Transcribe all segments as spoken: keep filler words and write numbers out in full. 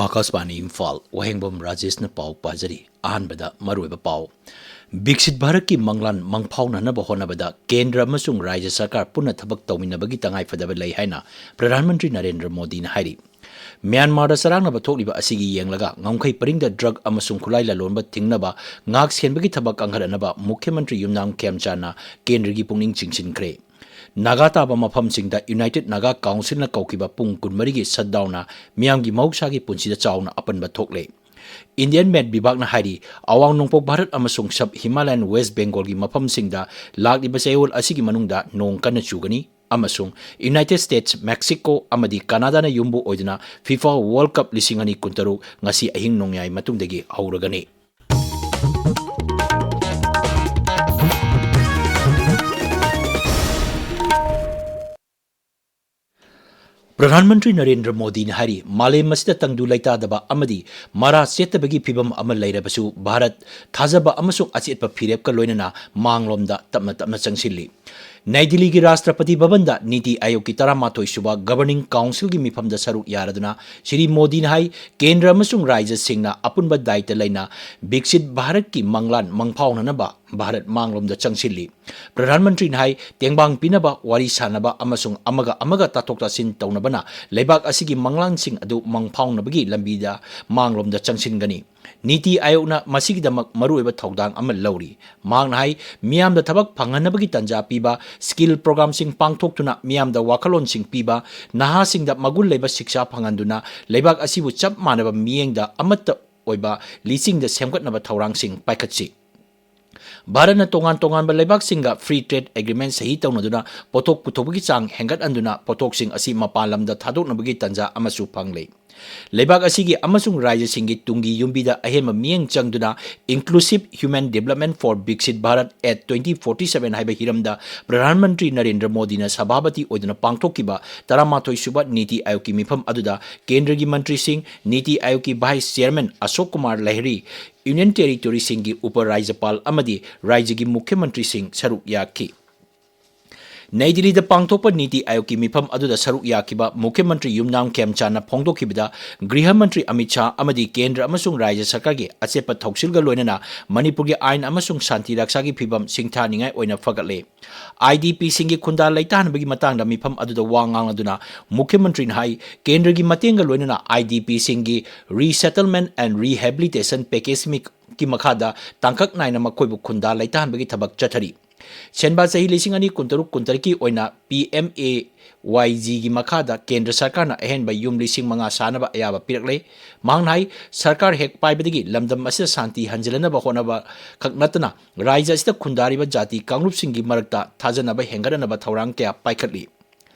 ꯑꯥꯀꯥꯁꯕꯥꯅꯤ ꯏꯝꯐꯥꯜ, ꯋꯥꯍꯦꯡꯕꯝ ꯔꯥꯖꯦꯁꯅ ꯄꯥꯎ ꯄꯥꯖꯔꯤ꯫ ꯑꯍꯥꯟꯕꯗ ꯃꯔꯨꯑꯣꯏꯕ ꯄꯥꯎ꯫ ꯕꯤꯛꯁꯤꯠ ꯚꯥꯔꯠꯀꯤ ꯃꯪꯂꯥꯟ ꯃꯪꯐꯥꯎꯅꯅꯕ ꯍꯣꯠꯅꯕꯗ ꯀꯦꯟꯗ꯭ꯔ ꯑꯃꯁꯨꯡ ꯔꯥꯖ꯭ꯌ ꯁꯔꯀꯥꯔ ꯄꯨꯟꯅ ꯊꯕꯛ ꯇꯧꯃꯤꯟꯅꯕꯒꯤ ꯇꯉꯥꯏꯐꯗꯕ ꯂꯩ ꯍꯥꯏꯅ ꯄ꯭ꯔꯙꯥꯟ ꯃꯟꯇ꯭ꯔꯤ ꯅꯔꯦꯟꯗ꯭ꯔ ꯃꯣꯗꯤꯅ ꯍꯥꯏꯔꯤ꯫ ꯃ꯭ꯌꯥꯟꯃꯥꯔꯗ ꯆꯔꯥꯡꯅꯕ ꯊꯣꯛꯂꯤꯕ ꯑꯁꯤꯒꯤ ꯌꯦꯡꯂꯒ ꯉꯝꯈꯩ ꯄꯔꯤꯡꯗ ꯗ꯭ꯔꯒ ꯑꯃꯁꯨꯡ ꯈꯨꯠꯂꯥꯏ ꯂꯂꯣꯟꯕ ꯊꯤꯡꯅꯕ ꯉꯥꯛ ꯁꯦꯟꯕꯒꯤ ꯊꯕꯛ ꯀꯟꯈꯠꯅꯅꯕ ꯃꯨꯈ꯭ꯌ ꯃꯟꯇ꯭ꯔꯤ ꯌꯨꯝꯅꯥꯝ ꯈꯦꯝꯆꯥꯟꯅ ꯀꯦꯟꯗ꯭ꯔꯒꯤ ꯄꯨꯛꯅꯤꯡ ꯆꯤꯡꯁꯤꯟꯈ꯭ꯔꯦ꯫ ꯅꯥꯒꯥ ꯇꯥꯕ ꯃꯐꯝꯁꯤꯡꯗ ꯌꯨꯅꯥꯏꯇꯦꯗ ꯅꯥꯒꯥ ꯀꯥꯎꯟꯁꯤꯜꯅ ꯀꯧꯈꯤꯕ ꯄꯨꯡ ꯀꯨꯟꯃꯔꯤꯒꯤ ꯁꯠꯗꯥꯎꯟꯅ ꯃꯤꯌꯥꯝꯒꯤ ꯃꯍꯧꯁꯥꯒꯤ ꯄꯨꯟꯁꯤꯗ ꯆꯥꯎꯅ ꯑꯄꯟꯕ ꯊꯣꯛꯂꯦ꯫ ꯏꯟꯗꯤꯌꯟ ꯃꯦꯠ ꯕꯤꯚꯥꯒꯅ ꯍꯥꯏꯔꯤ, ꯑꯋꯥꯡ ꯅꯣꯡꯄꯣꯛ ꯚꯥꯔꯠ ꯑꯃꯁꯨꯡ ꯁꯕ ꯍꯤꯃꯥꯂꯌꯟ ꯋꯦꯁ ꯕꯦꯡꯒꯣꯜꯒꯤ ꯃꯐꯝꯁꯤꯡꯗ ꯂꯥꯛꯂꯤꯕ ꯆꯌꯣꯜ ꯑꯁꯤꯒꯤ ꯃꯅꯨꯡꯗ ꯅꯣꯡ ꯀꯟꯅ ꯆꯨꯒꯅꯤ ꯑꯃꯁꯨꯡ ꯌꯨꯅꯥꯏꯇꯦꯗ ꯁ꯭ꯇꯦꯠꯁ, ꯃꯦꯛꯁꯤꯀꯣ ꯑꯃꯗꯤ ꯀꯅꯥꯗꯥꯅ ꯌꯨꯝꯕꯨ ꯑꯣꯏꯗꯨꯅ ꯐꯤꯐꯥ ꯋꯥꯔꯜꯗ ꯀꯞ ꯂꯤꯁꯤꯡ ꯑꯅꯤ ꯀꯨꯟꯇꯔꯨꯛ ꯉꯁꯤ ꯑꯍꯤꯡ ꯅꯣꯡꯌꯥꯏ ꯃꯇꯨꯡꯗꯒꯤ ꯍꯧꯔꯒꯅꯤ꯫ ꯄ꯭ꯔꯙꯥꯟ ꯃꯟꯇ꯭ꯔꯤ ꯅꯔꯦꯟꯗ꯭ꯔ ꯃꯣꯗꯤꯅ ꯍꯥꯏꯔꯤ, ꯃꯥꯂꯦꯝ ꯑꯁꯤꯗ ꯇꯪꯗꯨ ꯂꯩꯇꯥꯗꯕ ꯑꯃꯗꯤ ꯃꯔꯥ ꯆꯦꯠꯇꯕꯒꯤ ꯐꯤꯚꯝ ꯑꯃ ꯂꯩꯔꯕꯁꯨ, ꯚꯥꯔꯠ ꯊꯥꯖꯕ ꯑꯃꯁꯨꯡ ꯑꯆꯦꯠꯄ ꯐꯤꯔꯦꯞꯀ ꯂꯣꯏꯅꯅ ꯃꯥꯡꯂꯣꯝꯗ ꯇꯞꯅ ꯇꯞꯅ ꯆꯪꯁꯤꯜꯂꯤ꯫ ꯅꯩ ꯗꯤꯜꯂꯤꯒꯤ ꯔꯥꯁꯇ꯭ꯔꯄꯇꯤ ꯚꯕꯟꯗ ꯅꯤꯇꯤ ꯑꯥꯌꯣꯒꯀꯤ ꯇꯔꯥꯃꯥꯊꯣꯏ ꯁꯨꯕ ꯒꯕꯔꯅꯤꯡ ꯀꯥꯎꯟꯁꯤꯜꯒꯤ ꯃꯤꯐꯝꯗ ꯁꯔꯨꯛ ꯌꯥꯔꯗꯨꯅ ꯁ꯭ꯔꯤ ꯃꯣꯗꯤꯅ ꯍꯥꯏ, ꯀꯦꯟꯗ꯭ꯔ ꯑꯃꯁꯨꯡ ꯔꯥꯖ꯭ꯌꯁꯤꯡꯅ ꯑꯄꯨꯟꯕ ꯗꯥꯌꯤꯠꯇ ꯂꯩꯅ ꯕꯤꯛꯁꯤꯠ ꯚꯥꯔꯠꯀꯤ ꯃꯪꯂꯥꯟ ꯃꯪꯐꯥꯎꯅꯅꯕ ꯚꯥꯔꯠ ꯃꯥꯡꯂꯣꯝꯗ ꯆꯪꯁꯤꯜꯂꯤ꯫ ꯄ꯭ꯔꯙꯥꯟ ꯃꯟꯇ꯭ꯔꯤꯅ ꯍꯥꯏ, ꯇꯦꯡꯕꯥꯡ ꯄꯤꯅꯕ, ꯋꯥꯔꯤ ꯁꯥꯅꯕ ꯑꯃꯁꯨꯡ ꯑꯃꯒ ꯑꯃꯒ ꯇꯥꯊꯣꯛ ꯇꯥꯁꯤꯟ ꯇꯧꯅꯕꯅ ꯂꯩꯕꯥꯛ ꯑꯁꯤꯒꯤ ꯃꯪꯂꯥꯟꯁꯤꯡ ꯑꯗꯨ ꯃꯪꯐꯥꯎꯅꯕꯒꯤ ꯂꯝꯕꯤꯗ ꯃꯥꯡꯂꯣꯝꯗ ꯆꯪꯁꯤꯟꯒꯅꯤ꯫ ꯅꯤꯇꯤ ꯑꯥꯌꯣꯒꯅ ꯃꯁꯤꯒꯤꯗꯃꯛ ꯃꯔꯨꯑꯣꯏꯕ ꯊꯧꯗꯥꯡ ꯑꯃ ꯂꯧꯔꯤ꯫ ꯃꯍꯥꯛꯅ ꯍꯥꯏ, ꯃꯤꯌꯥꯝꯗ ꯊꯕꯛ ꯐꯪꯍꯟꯅꯕꯒꯤ ꯇꯥꯟꯖꯥ ꯄꯤꯕ, ꯁ꯭ꯀꯤꯜ ꯄ꯭ꯔꯣꯒ꯭ꯔꯥꯝꯁꯤꯡ ꯄꯥꯡꯊꯣꯛꯇꯨꯅ ꯃꯤꯌꯥꯝꯗ ꯋꯥꯈꯜꯂꯣꯟꯁꯤꯡ ꯄꯤꯕ, ꯅꯍꯥꯁꯤꯡꯗ ꯃꯒꯨꯟ ꯂꯩꯕ ꯁꯤꯛꯁꯥ ꯐꯪꯍꯟꯗꯨꯅ ꯂꯩꯕꯥꯛ ꯑꯁꯤꯕꯨ ꯆꯞ ꯃꯥꯟꯅꯕ ꯃꯤꯠꯌꯦꯡꯗ ꯑꯃꯠꯇ ꯑꯣꯏꯕ ꯂꯤꯆꯤꯡꯗ ꯁꯦꯝꯒꯠꯅꯕ ꯊꯧꯔꯥꯡꯁꯤꯡ ꯄꯥꯏꯈꯠꯁꯤ꯫ ꯚꯥꯔꯠꯅ ꯇꯣꯉꯥꯟ ꯇꯣꯉꯥꯟꯕ ꯂꯩꯕꯥꯛꯁꯤꯡꯒ ꯐ꯭ꯔꯤ ꯇ꯭ꯔꯦꯗ ꯑꯦꯒ꯭ꯔꯤꯃꯦꯟ ꯁꯍꯤ ꯇꯧꯅꯗꯨꯅ ꯄꯣꯠꯊꯣꯛ ꯄꯨꯊꯣꯛꯄꯒꯤ ꯆꯥꯡ ꯍꯦꯟꯒꯠꯍꯟꯗꯨꯅ ꯄꯣꯠꯊꯣꯛꯁꯤꯡ ꯑꯁꯤ ꯃꯄꯥꯟ ꯂꯝꯗ ꯊꯥꯗꯣꯛꯅꯕꯒꯤ ꯇꯥꯟꯖꯥ ꯑꯃꯁꯨ ꯐꯪꯂꯦ꯫ ꯂꯩꯕꯥꯛ ꯑꯁꯤꯒꯤ ꯑꯃꯁꯨꯡ ꯔꯥꯖ꯭ꯌꯁꯤꯡꯒꯤ ꯇꯨꯡꯒꯤ ꯌꯨꯝꯕꯤꯗ ꯑꯍꯦꯟꯕ ꯃꯤꯠꯌꯦꯡ ꯆꯪꯗꯨꯅ Inclusive Human Development for Viksit Bharat at twenty forty seven ꯍꯥꯏꯕ ꯍꯤꯔꯝꯗ ꯄ꯭ꯔꯙꯥꯟ ꯃꯟꯇ꯭ꯔꯤ ꯅꯔꯦꯟꯗ꯭ꯔ ꯃꯣꯗꯤꯅ ꯁꯚꯥꯄꯇꯤ ꯑꯣꯏꯗꯨꯅ ꯄꯥꯡꯊꯣꯛꯈꯤꯕ ꯇꯔꯥꯃꯥꯊꯣꯏ ꯁꯨꯕ ꯅꯤꯇꯤ ꯑꯥꯌꯣꯒꯀꯤ ꯃꯤꯐꯝ ꯑꯗꯨꯗ ꯀꯦꯟꯗ꯭ꯔꯒꯤ ꯃꯟꯇ꯭ꯔꯤꯁꯤꯡ, ꯅꯤꯇꯤ ꯑꯥꯌꯣꯒꯀꯤ ꯚꯥꯏꯁ ꯆꯤꯌꯔꯃꯦꯟ ꯑꯁꯣꯛ ꯀꯨꯃꯥꯔ ꯂꯍꯤꯔꯤ, ꯌꯨꯅꯤꯌꯟ ꯇꯦꯔꯤꯇꯣꯔꯤꯁꯤꯡꯒꯤ ꯎꯄ ꯔꯥꯖ꯭ꯌꯄꯥꯜ ꯑꯃꯗꯤ ꯔꯥꯖ꯭ꯌꯒꯤ ꯃꯨꯈ꯭ꯌ ꯃꯟꯇ꯭ꯔꯤꯁꯤꯡ ꯁꯔꯨꯛ ꯌꯥꯈꯤ꯫ ꯅꯩ ꯗꯤꯜꯂꯤꯗ ꯄꯥꯡꯊꯣꯛꯄ ꯅꯤꯇꯤ ꯑꯥꯌꯣꯒꯀꯤ ꯃꯤꯐꯝ ꯑꯗꯨꯗ ꯁꯔꯨꯛ ꯌꯥꯈꯤꯕ ꯃꯨꯈ꯭ꯌ ꯃꯟꯇ꯭ꯔꯤ ꯌꯨꯝꯅꯥꯝ ꯈꯦꯝꯆꯥꯟꯅ ꯐꯣꯡꯗꯣꯛꯈꯤꯕꯗ, ꯒ꯭ꯔꯤꯍ ꯃꯟꯇ꯭ꯔꯤ ꯑꯃꯤꯠ ꯁꯥꯍ ꯑꯃꯗꯤ ꯀꯦꯟꯗ꯭ꯔ ꯑꯃꯁꯨꯡ ꯔꯥꯖ꯭ꯌ ꯁꯔꯀꯥꯔꯒꯤ ꯑꯆꯦꯠꯄ ꯊꯧꯁꯤꯜꯒ ꯂꯣꯏꯅꯅ ꯃꯅꯤꯄꯨꯔꯒꯤ ꯑꯥꯏꯟ ꯑꯃꯁꯨꯡ ꯁꯥꯟꯇꯤ ꯔꯛꯁꯥꯒꯤ ꯐꯤꯚꯝ ꯁꯤꯡꯊꯥꯅꯤꯡꯉꯥꯏ ꯑꯣꯏꯅ ꯐꯒꯠꯂꯦ꯫ ꯑꯥꯏ ꯗꯤ ꯄꯤꯁꯤꯡꯒꯤ ꯈꯨꯟꯗꯥ ꯂꯩꯇꯥꯍꯟꯕꯒꯤ ꯃꯇꯥꯡꯗ ꯃꯤꯐꯝ ꯑꯗꯨꯗ ꯋꯥ ꯉꯥꯡꯂꯗꯨꯅ ꯃꯨꯈ꯭ꯌ ꯃꯟꯇ꯭ꯔꯤꯅ ꯍꯥꯏ, ꯀꯦꯟꯗ꯭ꯔꯒꯤ ꯃꯇꯦꯡꯒ ꯂꯣꯏꯅꯅ I D ꯄꯤꯁꯤꯡꯒꯤ Resettlement and Rehabilitation Package ꯀꯤ ꯃꯈꯥꯗ ꯇꯥꯡꯀꯛ ꯅꯥꯏꯅ ꯃꯈꯣꯏꯕꯨ ꯈꯨꯟꯗꯥ ꯂꯩꯇꯥꯍꯟꯕꯒꯤ ꯊꯕꯛ ꯆꯠꯊꯔꯤ꯫ ꯁꯦꯟꯕꯥ ꯆꯍꯤ ꯂꯤꯁꯤꯡ ꯑꯅꯤ ꯀꯨꯟꯇꯔꯨꯛ ꯀꯨꯟꯇꯔꯦꯠꯀꯤ ꯑꯣꯏꯅ ꯄꯤ ꯑꯦꯝ ꯑꯦ ꯋꯥꯏ ꯖꯤꯒꯤ ꯃꯈꯥꯗ ꯀꯦꯟꯗ꯭ꯔ ꯁꯔꯀꯥꯔꯅ ꯑꯍꯦꯟꯕ ꯌꯨꯝ ꯂꯤꯁꯤꯡ ꯃꯉꯥ ꯁꯥꯅꯕ ꯑꯌꯥꯕ ꯄꯤꯔꯛꯂꯦ꯫ ꯃꯍꯥꯛꯅ ꯍꯥꯏ, ꯁꯔꯀꯥꯔ ꯍꯦꯛ ꯄꯥꯏꯕꯗꯒꯤ ꯂꯝꯗꯝ ꯑꯁꯤꯗ ꯁꯥꯟꯇꯤ ꯍꯟꯖꯤꯜꯍꯟꯅꯕ ꯍꯣꯠꯅꯕ ꯈꯛ ꯅꯠꯇꯅ ꯔꯥꯖ꯭ꯌ ꯑꯁꯤꯗ ꯈꯨꯟꯗꯥꯔꯤꯕ ꯖꯥꯇꯤ ꯀꯥꯡꯂꯨꯞꯁꯤꯡꯒꯤ ꯃꯔꯛꯇ ꯊꯥꯖꯅꯕ ꯍꯦꯟꯒꯠꯍꯟꯅꯕ ꯊꯧꯔꯥꯡ ꯀꯌꯥ ꯄꯥꯏꯈꯠꯂꯤ꯫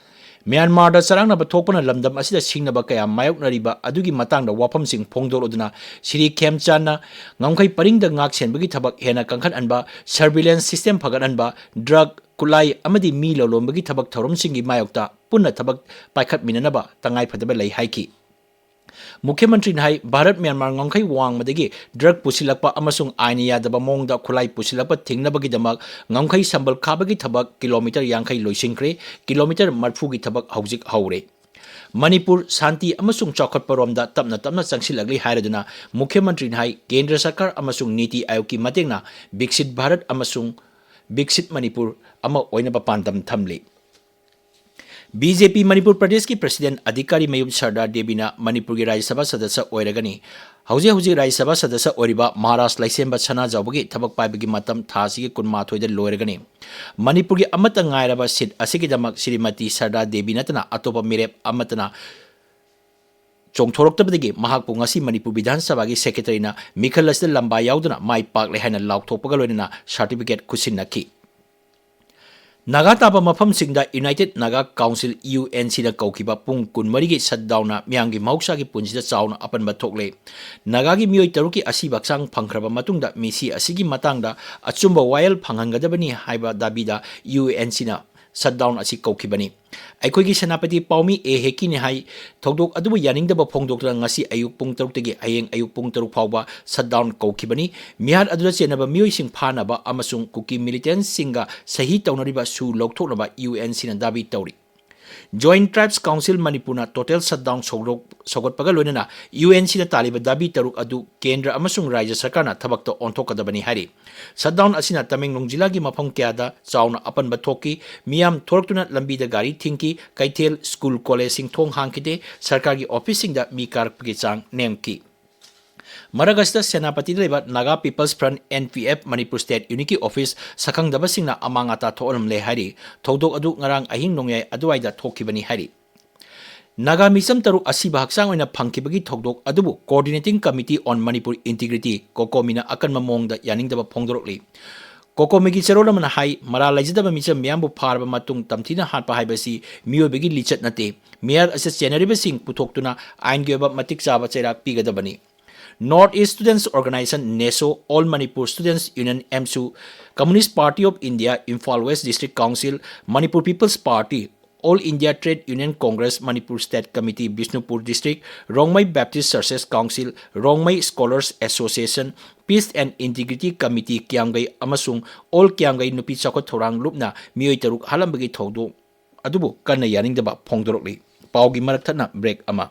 ꯃ꯭ꯌꯥꯟꯃꯥꯔꯗ ꯆꯔꯥꯡꯅꯕ ꯊꯣꯛꯄꯅ ꯂꯝꯗꯝ ꯑꯁꯤꯗ ꯁꯤꯡꯅꯕ ꯀꯌꯥ ꯃꯥꯌꯣꯛꯅꯔꯤꯕ ꯑꯗꯨꯒꯤ ꯃꯇꯥꯡꯗ ꯋꯥꯐꯝꯁꯤꯡ ꯐꯣꯡꯗꯣꯛꯂꯗꯨꯅ ꯁ꯭ꯔꯤ ꯈꯦꯝꯆꯥꯟꯅ ꯉꯝꯈꯩ ꯄꯔꯤꯡꯗ ꯉꯥꯛ ꯁꯦꯟꯕꯒꯤ ꯊꯕꯛ ꯍꯦꯟꯅ ꯀꯟꯈꯠꯍꯟꯕ, surveillance system ꯐꯒꯠꯍꯟꯕ, drug, ꯈꯨꯠꯂꯥꯏ ꯑꯃꯗꯤ ꯃꯤ ꯂꯂꯣꯟꯕꯒꯤ ꯊꯕꯛ ꯊꯧꯔꯝꯁꯤꯡꯒꯤ ꯃꯥꯌꯣꯛꯇ ꯄꯨꯟꯅ ꯊꯕꯛ ꯄꯥꯏꯈꯠꯃꯤꯟꯅꯅꯕ ꯇꯉꯥꯏꯐꯗꯕ ꯂꯩ ꯍꯥꯏꯈꯤ꯫ ꯃꯨꯈ꯭ꯌ ꯃꯟꯇ꯭ꯔꯤꯅ ꯍꯥꯏ, ꯚꯥꯔꯠ ꯃ꯭ꯌꯥꯟꯃꯥꯔ ꯉꯝꯈꯩ ꯋꯥꯡꯃꯗꯒꯤ drug ꯄꯨꯁꯤꯜꯂꯛꯄ ꯑꯃꯁꯨꯡ ꯑꯥꯏꯟ ꯌꯥꯗꯕ ꯃꯑꯣꯡꯗ ꯈꯨꯠꯂꯥꯏ ꯄꯨꯁꯤꯜꯂꯛꯄ ꯊꯤꯡꯅꯕꯒꯤꯗꯃꯛ ꯉꯝꯈꯩ ꯁꯝꯕꯜ ꯈꯥꯕꯒꯤ ꯊꯕꯛ ꯀꯤꯂꯣꯃꯤꯇꯔ ꯌꯥꯡꯈꯩ ꯂꯣꯏꯁꯤꯟꯈ꯭ꯔꯦ, ꯀꯤꯂꯣꯃꯤꯇꯔ ꯃꯔꯤꯐꯨꯒꯤ ꯊꯕꯛ ꯍꯧꯖꯤꯛ ꯍꯧꯔꯦ꯫ ꯃꯅꯤꯄꯨꯔ ꯁꯥꯟꯇꯤ ꯑꯃꯁꯨꯡ ꯆꯥꯎꯈꯠꯄꯔꯣꯝꯗ ꯇꯞꯅ ꯇꯞꯅ ꯆꯪꯁꯤꯜꯂꯛꯂꯤ ꯍꯥꯏꯔꯗꯨꯅ ꯃꯨꯈ꯭ꯌ ꯃꯟꯇ꯭ꯔꯤꯅ ꯍꯥꯏ, ꯀꯦꯟꯗ꯭ꯔ ꯁꯔꯀꯥꯔ ꯑꯃꯁꯨꯡ ꯅꯤꯇꯤ ꯑꯥꯌꯣꯒꯀꯤ ꯃꯇꯦꯡꯅ ꯕꯤꯛꯁꯤꯠ ꯚꯥꯔꯠ ꯑꯃꯁꯨꯡ ꯕꯤꯛꯁꯤꯠ ꯃꯅꯤꯄꯨꯔ ꯑꯃ ꯑꯣꯏꯅꯕ ꯄꯥꯟꯗꯝ ꯊꯝꯂꯤ꯫ ꯕꯤ ꯖꯦ ꯄꯤ ꯃꯅꯤꯄꯨꯔ ꯄ꯭ꯔꯗꯦꯁꯀꯤ ꯄ꯭ꯔꯁꯤꯗꯦꯟ ꯑꯙꯤꯀꯥꯔꯤ ꯃꯌꯨꯝ ꯁꯔꯗꯥ ꯗꯦꯕꯤꯅ ꯃꯅꯤꯄꯨꯔꯒꯤ ꯔꯥꯖ꯭ꯌ ꯁꯚꯥ ꯁꯗꯁ꯭ꯌ ꯑꯣꯏꯔꯒꯅꯤ꯫ ꯍꯧꯖꯤꯛ ꯍꯧꯖꯤꯛ ꯔꯥꯖ꯭ꯌ ꯁꯚꯥ ꯁꯗꯁ꯭ꯌ ꯑꯣꯏꯔꯤꯕ ꯃꯍꯥꯔꯥꯖ ꯂꯩꯁꯦꯝꯕ ꯁꯅꯥꯖꯥꯎꯕꯒꯤ ꯊꯕꯛ ꯄꯥꯏꯕꯒꯤ ꯃꯇꯝ ꯊꯥ ꯑꯁꯤꯒꯤ ꯀꯨꯟꯃꯥꯊꯣꯏꯗ ꯂꯣꯏꯔꯒꯅꯤ꯫ ꯃꯅꯤꯄꯨꯔꯒꯤ ꯑꯃꯠꯇ ꯉꯥꯏꯔꯕ ꯁꯤꯠ ꯑꯁꯤꯒꯤꯗꯃꯛ ꯁ꯭ꯔꯤꯃꯇꯤ ꯁꯔꯗꯥ ꯗꯦꯕꯤ ꯅꯠꯇꯅ ꯑꯇꯣꯞꯄ ꯃꯤꯔꯦꯞ ꯑꯃꯠꯇꯅ ꯆꯣꯡꯊꯣꯔꯛꯇꯕꯗꯒꯤ ꯃꯍꯥꯛꯄꯨ ꯉꯁꯤ ꯃꯅꯤꯄꯨꯔ ꯕꯤꯙꯥꯟ ꯁꯚꯥꯒꯤ ꯁꯦꯀ꯭ꯔꯦꯇꯔꯤꯅ ꯃꯤꯈꯜ ꯑꯁꯤꯗ ꯂꯝꯕꯥ ꯌꯥꯎꯗꯨꯅ ꯃꯥꯏ ꯄꯥꯛꯂꯦ ꯍꯥꯏꯅ ꯂꯥꯎꯊꯣꯛꯄꯒ ꯂꯣꯏꯅꯅ ꯁꯥꯔꯇꯤꯐꯤꯀꯦꯠ ꯈꯨꯠꯁꯤꯟꯅꯈꯤ꯫ ꯅꯥꯒꯥ ꯇꯥꯕ ꯃꯐꯝꯁꯤꯡꯗ united Naga council, U N ꯁꯤꯅ ꯀꯧꯈꯤꯕ ꯄꯨꯡ ꯀꯨꯟꯃꯔꯤꯒꯤ ꯁꯠꯗꯥꯎꯟꯅ ꯃꯤꯌꯥꯝꯒꯤ ꯃꯍꯧꯁꯥꯒꯤ ꯄꯨꯟꯁꯤꯗ ꯆꯥꯎꯅ ꯑꯄꯟꯕ ꯊꯣꯛꯂꯦ꯫ ꯅꯥꯒꯥꯒꯤ ꯃꯤꯑꯣꯏ ꯇꯔꯨꯛꯀꯤ ꯑꯁꯤꯕ ꯍꯛꯆꯥꯡ ꯐꯪꯈ꯭ꯔꯕ ꯃꯇꯨꯡꯗ ꯃꯤꯁꯤ ꯑꯁꯤꯒꯤ ꯃꯇꯥꯡꯗ ꯑꯆꯨꯝꯕ ꯋꯥꯌꯦꯜ ꯐꯪꯍꯟꯒꯗꯕꯅꯤ ꯍꯥꯏꯕ ꯗꯥꯕꯤꯗ ꯌꯨ ꯑꯦꯟ ꯁꯤꯅ ꯁꯠꯗꯥꯎꯟ ꯑꯁꯤ ꯀꯧꯈꯤꯕꯅꯤ꯫ ꯑꯩꯈꯣꯏꯒꯤ ꯁꯦꯅꯥꯄꯇꯤ ꯄꯥꯎꯃꯤ ꯑꯦ ꯍꯦꯀꯤꯅꯤ ꯍꯥꯏ, ꯊꯧꯗꯣꯛ ꯑꯗꯨꯕꯨ ꯌꯥꯅꯤꯡꯗꯕ ꯐꯣꯡꯗꯣꯛꯇꯨꯅ ꯉꯁꯤ ꯑꯌꯨꯛ ꯄꯨꯡ ꯇꯔꯨꯛꯇꯒꯤ ꯍꯌꯦꯡ ꯑꯌꯨꯛ ꯄꯨꯡ ꯇꯔꯨꯛ ꯐꯥꯎꯕ ꯁꯠꯗꯥꯎꯟ ꯀꯧꯈꯤꯕꯅꯤ꯫ ꯃꯤꯍꯥꯠ ꯑꯗꯨꯗ ꯆꯦꯟꯅꯕ ꯃꯤꯑꯣꯏꯁꯤꯡ ꯐꯥꯅꯕ ꯑꯃꯁꯨꯡ ꯀꯨꯀꯤ ꯃꯤꯂꯤꯇꯦꯟꯁꯁꯤꯡꯒ ꯁꯍꯤ ꯇꯧꯅꯔꯤꯕ ꯁꯨ ꯂꯧꯊꯣꯛꯅꯕ ꯌꯨ ꯑꯦꯟ ꯁꯤꯅ ꯗꯥꯕꯤ ꯇꯧꯔꯤ꯫ ꯖꯣꯏꯟꯠ ꯇ꯭ꯔꯥꯏꯕꯁ ꯀꯥꯎꯟꯁꯤꯜ ꯃꯅꯤꯄꯨꯔꯅ ꯇꯣꯇꯦꯜ ꯁꯠꯗꯥꯎꯟ ꯁꯧꯒꯠꯄꯒ ꯂꯣꯏꯅꯅ ꯌꯨ ꯑꯦꯟ ꯁꯤꯅ ꯇꯥꯜꯂꯤꯕ ꯗꯥꯕꯤ ꯇꯔꯨꯛ ꯑꯗꯨ ꯀꯦꯟꯗ꯭ꯔ ꯑꯃꯁꯨꯡ ꯔꯥꯖ꯭ꯌ ꯁꯔꯀꯥꯔꯅ ꯊꯕꯛꯇ ꯑꯣꯟꯊꯣꯛꯀꯗꯕꯅꯤ ꯍꯥꯏꯔꯤ꯫ ꯁꯠꯗꯥꯎꯟ ꯑꯁꯤꯅ ꯇꯃꯦꯡꯂꯣꯡ ꯖꯤꯂꯥꯒꯤ ꯃꯐꯝ ꯀꯌꯥꯗ ꯆꯥꯎꯅ ꯑꯄꯟꯕ ꯊꯣꯛꯈꯤ꯫ ꯃꯤꯌꯥꯝ ꯊꯣꯔꯛꯇꯨꯅ ꯂꯝꯕꯤꯗ ꯒꯥꯔꯤ ꯊꯤꯡꯈꯤ꯫ ꯀꯩꯊꯦꯜ, ꯁ꯭ꯀꯨꯜ, ꯀꯣꯂꯦꯖꯁꯤꯡ ꯊꯣꯡ ꯍꯥꯡꯈꯤꯗꯦ꯫ ꯁꯔꯀꯥꯔꯒꯤ ꯑꯣꯐꯤꯁꯁꯤꯡꯗ ꯃꯤ ꯀꯥꯔꯛꯄꯒꯤ ꯆꯥꯡ ꯅꯦꯝꯈꯤ꯫ ꯃꯔꯛ ꯑꯁꯤꯗ ꯁꯦꯅꯥꯄꯇꯤꯗ ꯂꯩꯕ Naga people's front, N P F, Manipur state ꯌꯨꯅꯤꯠꯀꯤ ꯑꯣꯐꯤꯁ ꯁꯛꯈꯪꯗꯕꯁꯤꯡꯅ ꯑꯃꯥꯡ ꯑꯇꯥ ꯊꯣꯛꯍꯜꯂꯝꯂꯦ ꯍꯥꯏꯔꯤ꯫ ꯊꯧꯗꯣꯛ ꯑꯗꯨ ꯉꯔꯥꯡ ꯑꯍꯤꯡ ꯅꯣꯡꯌꯥꯏ ꯑꯗꯨꯋꯥꯏꯗ ꯊꯣꯛꯈꯤꯕꯅꯤ ꯍꯥꯏꯔꯤ꯫ ꯅꯥꯒꯥ ꯃꯤꯆꯝ ꯇꯔꯨꯛ ꯑꯁꯤꯕ ꯍꯛꯆꯥꯡ ꯑꯣꯏꯅ ꯐꯪꯈꯤꯕꯒꯤ ꯊꯧꯗꯣꯛ ꯑꯗꯨꯕꯨ Coordinating Committee on Manipur Integrity, ꯀꯣꯀꯣꯃꯤꯅ ꯑꯀꯟꯕ ꯃꯑꯣꯡꯗ ꯌꯥꯅꯤꯡꯗꯕ ꯐꯣꯡꯗꯣꯔꯛꯂꯤ꯫ ꯀꯣꯀꯣꯃꯤꯒꯤ ꯆꯦꯔꯣꯜ ꯑꯃꯅ ꯍꯥꯏ, ꯃꯔꯥꯜ ꯂꯩꯖꯗꯕ ꯃꯤꯆꯝ ꯃꯤꯌꯥꯝꯕꯨ ꯐꯥꯔꯕ ꯃꯇꯨꯡ ꯇꯝꯊꯤꯅ ꯍꯥꯠꯄ ꯍꯥꯏꯕꯁꯤ ꯃꯤꯑꯣꯏꯕꯒꯤ ꯂꯤꯆꯠ ꯅꯠꯇꯦ꯫ ꯃꯤꯍꯥꯠ ꯑꯁꯤ ꯆꯦꯟꯅꯔꯤꯕꯁꯤꯡ ꯄꯨꯊꯣꯛꯇꯨꯅ ꯑꯥꯏꯟꯒꯤ ꯑꯣꯏꯕ ꯃꯇꯤꯛ ꯆꯥꯕ ꯆꯩꯔꯥꯛ ꯄꯤꯒꯗꯕꯅꯤ꯫ North East Students Organisation, NESO, All Manipur Students Union, AMSU, Communist Party of India, Imphal West District Council, Manipur People's Party, All India Trade Union Congress, Manipur State Committee, Bishnupur District, Rongmei Baptist Churches Council, Rongmei Scholars Association, Peace and Integrity Committee, ꯀ꯭ꯌꯥꯝꯒꯩ ꯑꯃꯁꯨꯡ All ꯀ꯭ꯌꯥꯝꯒꯩ ꯅꯨꯄꯤ ꯆꯥꯎꯈꯠ ꯊꯧꯔꯥꯡ ꯂꯨꯞꯅ ꯃꯤꯑꯣꯏ ꯇꯔꯨꯛ ꯍꯥꯠꯂꯝꯕꯒꯤ ꯊꯧꯗꯣꯛ ꯑꯗꯨꯕꯨ ꯀꯟꯅ ꯌꯥꯅꯤꯡꯗꯕ ꯐꯣꯡꯗꯣꯔꯛꯂꯤ꯫ ꯄꯥꯎꯒꯤ ꯃꯔꯛ ꯊꯠꯅ break ꯑꯃ꯫